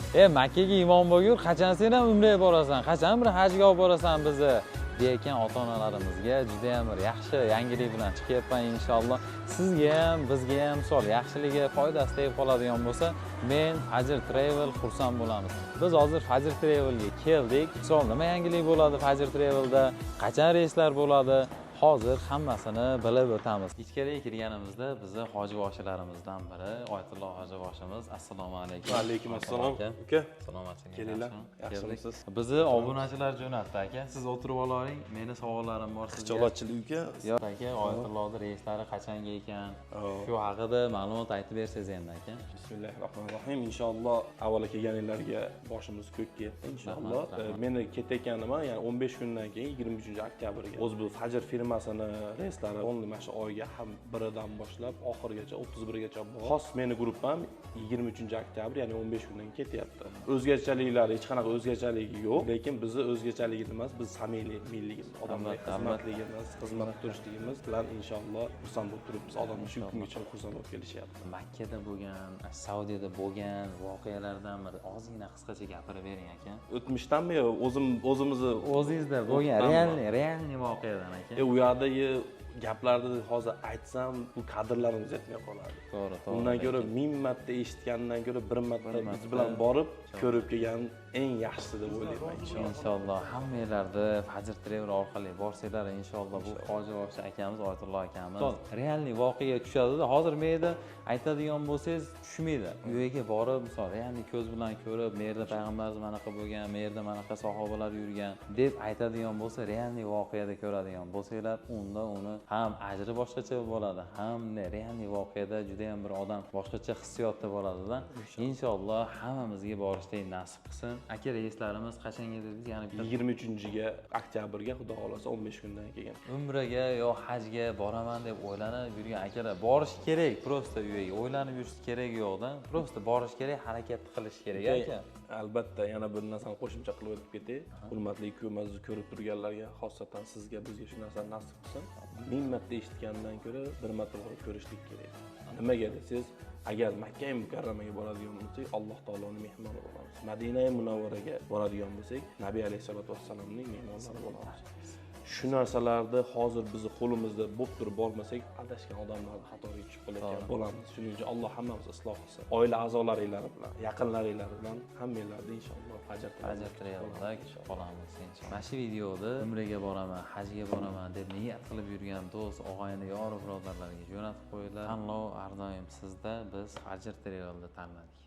Makkaga imom bo'lgur, qachon sen ham umraga borasan, qachon bir hajga olib borasan bizni deyotgan ota-onalarimizga juda ham bir yaxshi yangilik bilan chiqyapman inshaalloh. Sizga ham, bizga ham misol yaxshiligi foydasi tegib qoladigan bo'lsa, men Fajr Travel xursand bo'lamiz. Biz hozir Fajr Travelga keldik. Misol nima yangilik bo'ladi Fajr Travelda, qachon reyslar bo'ladi? Hozir hammasini bilib o'tamiz. Ichkariga kirganimizda bizni hojiboshilarimizdan biri Oyatulloh hojiboshimiz. Assalomu alaykum. Va alaykum assalom. Uka, Salomatchilik. Kelinglar. Yaxshimisiz? Yaxshimisiz? Bizni obunachilar jo'natdi aka. Siz o'tirib olavering. Meni savollarim bor sizga. Xijolatchilik uka. Yo'q aka, Oyatullohning reyslari qachonga ekan? Shu haqida ma'lumot aytib bersangiz endi aka. Bismillahirrohmanirrohim. Inshaalloh avvalo kelganinglarga boshimiz ko'kka yetdi inshaalloh. Rahmat, rahmat. Meni ketayotganim, ya'ni 15 kundan keyin 23 oktyabrga. O'zi bu Fajr firmasini reyslari onli mana shu oyga ham biridan boshlab oxirigacha, 31gacha bor. Xos meni gruppam 23 oktyabr, ya'ni 15 kundan keyin ketyapti. O'zgachaliklari, hech qanaqa o'zgachaligi yo'q, lekin bizni o'zgachaligimiz emas, biz samimiyligimiz, odamlarga xizmatligimiz, xizmat turishligimiz bilan inshaalloh xursand bo'lib turibmiz. Odamlar shu kungacha xursand bo'lib kelishyapti. Makkada bo'lgan, Saudiyada bo'lgan voqealardan bir ozgina qisqacha gapirib bering aka. O'tmishdanmi yo o'zim o'zimizni? O'zingizda bo'lgan O'tdanmi? Реальный voqeadan aka. U yoqdagi gaplarni hozir aytsam, bu kadrlarimiz yetmay qoladi. To'g'ri, to'g'ri. Undan ko'ra ming marta eshitgandan ko'ra bir marta Bir biz marta bilan borib ko'rib kelgan eng yaxshisi deb o'ylayman inshaalloh. Inshaalloh hammanglarni Fajr Travel orqali borsanglar, inshaalloh bu hojiboshi akamiz, Oyatulloh akamiz реальный voqea tushadida. Hozir men yerda aytadigan bo'lsangiz tushmaydi. U yerga borib, misol реальный ko'z bilan ko'rib, "Men yerda payg'ambarimiz manaqa bo'lgan, men yerda manaqa sahobalar yurgan" deb aytadigan bo'lsa, реальный voqeada ko'radigan bo'lsanglar, unda uni ham ajri boshqacha bo'ladi, ham реальный voqeada juda ham bir odam boshqacha hissiyotda bo'ladida. Inshaalloh hammamizga borishlik nasib qilsin. Aka, reyslarimiz qachonga dedingiz? Yana bitta. 23 oktyabrga, xudo xohlasa, 15 kundan keyin. Umraga yo hajga boraman deb o'ylanib yurgan akalar borish kerak, просто u yerga o'ylanib yurish kerak yo'qda, просто borish kerak, harakat qilish kerak aka. Albatta, yana bir narsani qo'shimcha qilib o'tib ketay. Hurmatli ko'rmazni ko'rib turganlarga, xosatan sizga, bizga shu narsani nasib qilsin. Ming marta eshitgandan ko'ra bir marta borib ko'rishlik kerak. Nimaga desangiz, agar Makka Mukarramaga boradigan bo'lsak, Alloh taoloni mehmoni bo'lamiz. Madina Munavvaraga boradigan bo'lsak, Nabiy alayhissalotu vassalomning mehmonlari bo'lamiz. Shu narsalarni hozir bizni qo'limizda bo'lib turib bormasak, adashgan odamlarni qatoriga tushib qolayotgan bo'lamiz. Shuning uchun Alloh hammamizni isloh qilsin. Oila a'zolaringlar bilan, yaqinlaringlar bilan hammanglarni inshaalloh Fajr Fajr Travelda kutib qolamiz inshaalloh. Mana shu videoda umraga boraman, hajga boraman deb niyat qilib yurgan do'st, og'ayni, yor birodarlarga jo'natib qo'yinglar. Tanlov har doim sizda, biz Fajr Travelda tanladik.